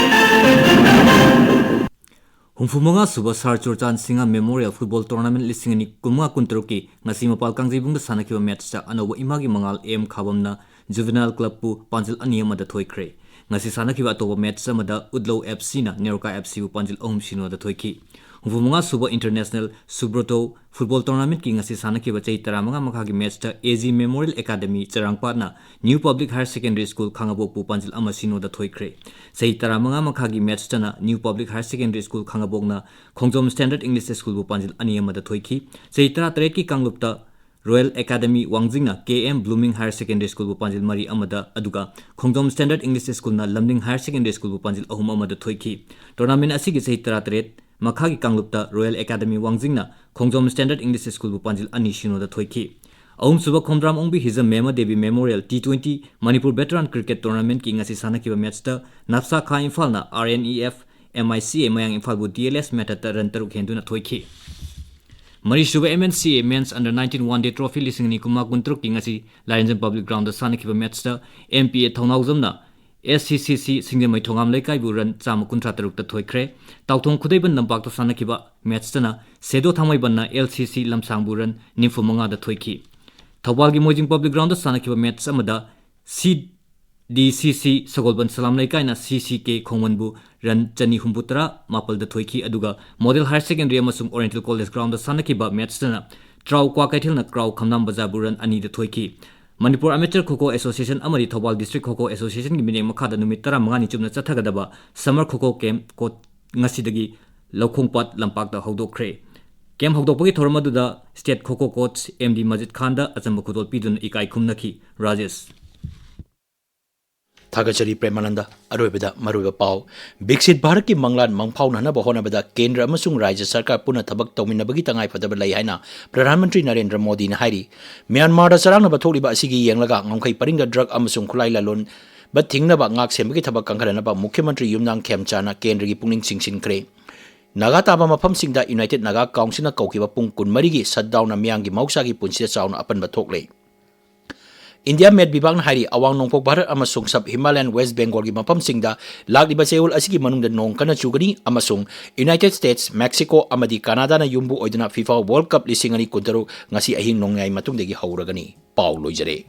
ꯍꯨꯝꯐꯨ ꯃꯉꯥ ꯁꯨꯕ ꯁꯥꯔ ꯆꯨꯔꯆꯥꯟ ꯁꯤꯡꯍ ꯃꯦꯃꯣꯔꯤꯌꯦꯜ ꯐꯨꯠꯕꯣꯜ ꯇꯣꯔꯅꯥꯃꯦꯟ ꯂꯤꯁꯤꯡ ꯑꯅꯤ ꯀꯨꯟꯃꯉꯥ ꯀꯨꯟꯇꯔꯨꯛꯀꯤ ꯉꯁꯤ ꯃꯄꯥꯜ ꯀꯥꯡꯖꯩꯕꯨꯡꯗ ꯁꯥꯟꯅꯈꯤꯕ ꯃꯦꯠꯆꯇ ꯑꯅꯧꯕ ꯏꯃꯥꯒꯤ ꯃꯉꯥꯜ ꯑꯦꯝ ꯈꯥꯕꯝꯅ ꯖꯨꯚꯦꯅꯥꯏꯜ ꯀ꯭ꯂꯕꯄꯨ ꯄꯥꯟꯖꯤꯜ ꯑꯅꯤ ꯑꯃꯗ ꯊꯣꯏꯈ꯭ꯔꯦ꯫ ꯉꯁꯤ ꯁꯥꯟꯅꯈꯤꯕ ꯑꯇꯣꯞꯄ ꯃꯦꯠꯆ ꯑꯃꯗ ꯎꯠꯂꯧ ꯑꯦꯐ ꯁꯤꯅ ꯅꯦꯔꯣꯀꯥ ꯑꯦꯐ ꯁꯤꯕꯨ ꯄꯥꯟꯖꯤꯜ ꯑꯍꯨꯝ ꯁꯤꯅꯣꯗ ꯊꯣꯏꯈꯤ꯫ ꯍꯨꯝꯐꯨ ꯃꯉꯥ ꯁꯨꯕ ꯏꯟꯇꯔꯅꯦꯁꯅꯦꯜ ꯁꯨꯕ꯭ꯔꯣꯇꯣ ꯐꯨꯠꯕꯣꯜ ꯇꯣꯔꯅꯥꯃꯦꯟꯠꯀꯤ ꯉꯁꯤ ꯁꯥꯟꯅꯈꯤꯕ ꯆꯍꯤ ꯇꯔꯥꯃꯉꯥ ꯃꯈꯥꯒꯤ ꯃꯦꯠꯆꯇ ꯑꯦ ꯖꯤ ꯃꯦꯃꯣꯔꯤꯌꯦꯜ ꯑꯦꯀꯥꯗꯃꯤ ꯆꯔꯥꯡꯄꯥꯠꯅ new public higher secondary school ꯈꯥꯉꯕꯣꯛꯄꯨ ꯄꯥꯟꯖꯤꯜ ꯑꯃ ꯁꯤꯅꯣꯗ ꯊꯣꯏꯈ꯭ꯔꯦ꯫ ꯆꯍꯤ ꯇꯔꯥꯃꯉꯥ ꯃꯈꯥꯒꯤ ꯃꯦꯠꯆꯇꯅ new public higher secondary school ꯈꯥꯉꯕꯣꯛꯅ ꯈꯣꯡꯖꯣꯝ ꯁ꯭ꯇꯦꯟꯗꯔꯗ ꯏꯪꯂꯤꯁ ꯁ꯭ꯀꯨꯜꯕꯨ ꯄꯥꯟꯖꯤꯜ ꯑꯅꯤ ꯑꯃꯗ ꯊꯣꯏꯈꯤ꯫ ꯆꯍꯤ ꯇꯔꯥꯇꯔꯦꯠꯀꯤ ꯀꯥꯡꯂꯨꯞꯇ ꯔꯣꯌꯦꯜ ꯑꯦꯀꯥꯗꯃꯤ ꯋꯥꯡꯖꯤꯡꯅ K M blooming higher secondary ꯁ꯭ꯀꯨꯜꯕꯨ ꯄꯥꯟꯖꯤꯜ ꯃꯔꯤ ꯑꯃꯗ, ꯑꯗꯨꯒ ꯈꯣꯡꯖꯣꯝ ꯁ꯭ꯇꯦꯟꯗꯔꯗ ꯏꯪꯂꯤꯁ ꯁ꯭ꯀꯨꯜꯅ ꯂꯝꯅꯤꯡ ꯍꯥꯌꯔ ꯁꯦꯀꯦꯟꯗꯔꯤ ꯁ꯭ꯀꯨꯜꯕꯨ ꯄꯥꯟꯖꯤꯜ ꯑꯍꯨꯝ ꯑꯃꯗ ꯊꯣꯏꯈꯤ꯫ ꯇꯣꯔꯅꯥꯃꯦꯟ ꯑꯁꯤꯒꯤ ꯆꯍꯤ ꯇꯔꯥꯇꯔꯦꯠ ꯃꯈꯥꯒꯤ ꯀꯥꯡꯂꯨꯞꯇ ꯔꯣꯌꯦꯜ ꯑꯦꯀꯥꯗꯃꯤ ꯋꯥꯡꯖꯤꯡꯅ ꯈꯣꯡꯖꯣꯝ ꯁ꯭ꯇꯦꯟꯗꯔꯗ ꯏꯪꯂꯤꯁ ꯁ꯭ꯀꯨꯜꯕꯨ ꯄꯥꯟꯖꯤꯜ ꯑꯅꯤ ꯁꯤꯅꯣꯗ ꯊꯣꯏꯈꯤ꯫ ꯑꯍꯨꯝꯁꯨꯕ Khomdram Ongbi Hijam Mema Devi memorial T twenty Manipur veteran cricket ꯇꯣꯔꯅꯥꯃꯦꯟꯠꯀꯤ ꯉꯁꯤ ꯁꯥꯟꯅꯈꯤꯕ ꯃꯦꯠꯆꯇ ꯅꯞꯁꯥ ꯈꯥ ꯏꯝꯐꯥꯜꯅ R N E F M I C A ꯃꯌꯥꯡ ꯏꯝꯐꯥꯜꯕꯨ ꯗꯤ ꯑꯦꯜ ꯑꯦꯁ ꯃꯦꯊꯠꯇ ꯔꯟ ꯇꯔꯨꯛ ꯍꯦꯟꯗꯨꯅ ꯊꯣꯏꯈꯤ꯫ ꯃꯔꯤꯁꯨꯕ M N C A men's under nineteen one day trophy ꯂꯤꯁꯤꯡ ꯑꯅꯤ ꯀꯨꯟꯃꯉꯥ ꯀꯨꯟꯇꯔꯨꯛꯀꯤ ꯉꯁꯤ ꯂꯥꯏꯔꯦꯟꯖꯝ ꯄꯕ꯭ꯂꯤꯛ ꯒ꯭ꯔꯥꯎꯟꯗ ꯁꯥꯟꯅꯈꯤꯕ ꯃꯦꯠꯆꯇ ꯑꯦꯝ ꯄꯤ ꯑꯦ ꯊꯧꯅꯥꯎꯖꯝꯅ ꯑꯦꯁ ꯁꯤ ꯁꯤ ꯁꯤ ꯁꯤꯡꯖꯃꯩ ꯊꯣꯉꯥꯝ ꯂꯩꯀꯥꯏꯕꯨ run ꯆꯥꯝꯃ ꯀꯨꯟꯊ꯭ꯔꯥ ꯇꯔꯨꯛꯇ ꯊꯣꯏꯈ꯭ꯔꯦ꯫ ꯇꯥꯎꯊꯣꯡ ꯈꯨꯗꯩꯕꯟ ꯂꯝꯄꯥꯛꯇ ꯁꯥꯟꯅꯈꯤꯕ matchꯇꯅ ꯁꯦꯗꯣ ꯊꯥꯡꯃꯩꯕꯟꯅ ꯑꯦꯜ ꯁꯤ ꯁꯤ ꯂꯝꯁꯥꯡꯕꯨ run ꯅꯤꯐꯨ ꯃꯉꯥꯗ ꯊꯣꯏꯈꯤ꯫ ꯊꯧꯕꯥꯜꯒꯤ ꯃꯣꯏꯖꯤꯡ Public Groundꯗ ꯁꯥꯟꯅꯈꯤꯕ match ꯑꯃꯗ ꯁꯤ ꯗꯤ ꯁꯤ ꯁꯤ ꯁꯒꯣꯜꯕꯟ ꯁꯂꯥꯝ ꯂꯩꯀꯥꯏꯅ ꯁꯤ ꯁꯤ ꯀꯦ ꯈꯣꯡꯃꯟꯕꯨ run ꯆꯅꯤ ꯍꯨꯝꯐꯨ ꯇꯔꯥ ꯃꯥꯄꯜꯗ ꯊꯣꯏꯈꯤ꯫ ꯑꯗꯨꯒ Model Higher Secondary ꯑꯃꯁꯨꯡ Oriental College Groundꯗ ꯁꯥꯟꯅꯈꯤꯕ matchꯇꯅ ꯇ꯭ꯔꯥꯎ ꯀ꯭ꯋꯥꯀꯩꯊꯦꯜꯅ ꯀ꯭ꯔꯥꯎ ꯈꯝꯅꯥꯝ ꯕꯖꯥꯔꯕꯨ run ꯑꯅꯤꯗ ꯊꯣꯏꯈꯤ꯫ ꯃꯅꯤꯄꯨꯔ Amateur Khokho Association ꯑꯃꯗꯤ ꯊꯧꯕꯥꯜ District Khokho Associationꯒꯤ ꯃꯤꯠꯌꯦꯡ ꯃꯈꯥꯗ ꯅꯨꯃꯤꯠ ꯇꯔꯥꯃꯉꯥꯅꯤ ꯆꯨꯞꯅ ꯆꯠꯊꯒꯗꯕ Summer Khokho Camp ꯀꯣ-, ꯉꯁꯤꯗꯒꯤ ꯂꯧꯈꯣꯡꯄꯥꯠ ꯂꯝꯄꯥꯛꯇ ꯍꯧꯗꯣꯛꯈ꯭ꯔꯦ꯫ Camp ꯍꯧꯗꯣꯛꯄꯒꯤ ꯊꯧꯔꯝ ꯑꯗꯨꯗ State Khokho Coach M D ꯃꯖꯤꯗ ꯈꯥꯟꯗ ꯑꯆꯝꯕ ꯈꯨꯗꯣꯜ ꯄꯤꯗꯨꯅ ꯏꯀꯥꯏ ꯈꯨꯝꯅꯈꯤ꯫ ꯔꯥꯖꯦꯁ꯫ ꯊꯥꯒꯠꯆꯔꯤ ꯄ꯭ꯔꯦꯃꯥꯅꯟꯗ꯫ ꯑꯔꯣꯏꯕꯗ ꯃꯔꯨꯑꯣꯏꯕ ꯄꯥꯎ꯫ ꯕꯤꯛꯁꯤꯠ ꯚꯥꯔꯠꯀꯤ ꯃꯪꯂꯥꯟ ꯃꯪꯐꯥꯎꯅꯍꯟꯅꯕ ꯍꯣꯠꯅꯕꯗ ꯀꯦꯟꯗ꯭ꯔ ꯑꯃꯁꯨꯡ ꯔꯥꯖ꯭ꯌ ꯁꯔꯀꯥꯔ ꯄꯨꯟꯅ ꯊꯕꯛ ꯇꯧꯃꯤꯟꯅꯕꯒꯤ ꯇꯉꯥꯏꯐꯗꯕ ꯂꯩ ꯍꯥꯏꯅ ꯄ꯭ꯔꯙꯥꯟ ꯃꯟꯇ꯭ꯔꯤ ꯅꯔꯦꯟꯗ꯭ꯔ ꯃꯣꯗꯤꯅ ꯍꯥꯏꯔꯤ꯫ ꯃ꯭ꯌꯥꯟꯃꯥꯔꯗ ꯆꯔꯥꯡꯅꯕ ꯊꯣꯛꯂꯤꯕ ꯑꯁꯤꯒꯤ ꯌꯦꯡꯂꯒ ꯉꯝꯈꯩ ꯄꯔꯤꯡꯗ drug ꯑꯃꯁꯨꯡ ꯈꯨꯠꯂꯥꯏ ꯂꯂꯣꯟꯕ ꯊꯤꯡꯅꯕ ꯉꯥꯛ ꯁꯦꯟꯕꯒꯤ ꯊꯕꯛ ꯀꯟꯈꯠꯅꯅꯕ ꯃꯨꯈ꯭ꯌ ꯃꯟꯇ꯭ꯔꯤ ꯌꯨꯝꯅꯥꯝ ꯈꯦꯝꯆꯥꯅ ꯀꯦꯟꯗ꯭ꯔꯒꯤ ꯄꯨꯛꯅꯤꯡ ꯆꯤꯡꯁꯤꯟꯈ꯭ꯔꯦ꯫ ꯅꯥꯒꯥ ꯇꯥꯕ ꯃꯐꯝꯁꯤꯡꯗ United Naga Councilꯅ ꯀꯧꯈꯤꯕ ꯄꯨꯡ ꯀꯨꯟꯃꯔꯤꯒꯤ shutdownꯅ ꯃꯤꯌꯥꯝꯒꯤ ꯃꯍꯧꯁꯥꯒꯤ ꯄꯨꯟꯁꯤꯗ ꯆꯥꯎꯅ ꯑꯄꯟꯕ ꯊꯣꯛꯂꯦ꯫ ꯏꯟꯗꯤꯌꯥ ꯃꯦꯠ ꯕꯤꯚꯥꯒꯅ ꯍꯥꯏꯔꯤ, ꯑꯋꯥꯡ ꯅꯣꯡꯄꯣꯛ ꯚꯥꯔꯠ ꯑꯃꯁꯨꯡ Sub Himalayan West Bengalꯒꯤ ꯃꯐꯝꯁꯤꯡꯗ ꯂꯥꯛꯂꯤꯕ ꯆꯌꯣꯜ ꯑꯁꯤꯒꯤ ꯃꯅꯨꯡꯗ ꯅꯣꯡ ꯀꯟꯅ ꯆꯨꯒꯅꯤ ꯑꯃꯁꯨꯡ United States, Mexico ꯑꯃꯗꯤ Canadaꯅ ꯌꯨꯝꯕꯨ ꯑꯣꯏꯗꯨꯅ FIFA World Cup ꯂꯤꯁꯤꯡ ꯑꯅꯤ ꯀꯨꯟꯇꯔꯨꯛ ꯉꯁꯤ ꯑꯍꯤꯡ ꯅꯣꯡꯌꯥꯏ ꯃꯇꯨꯡꯗꯒꯤ ꯍꯧꯔꯒꯅꯤ꯫ ꯄꯥꯎ ꯂꯣꯏꯖꯔꯦ꯫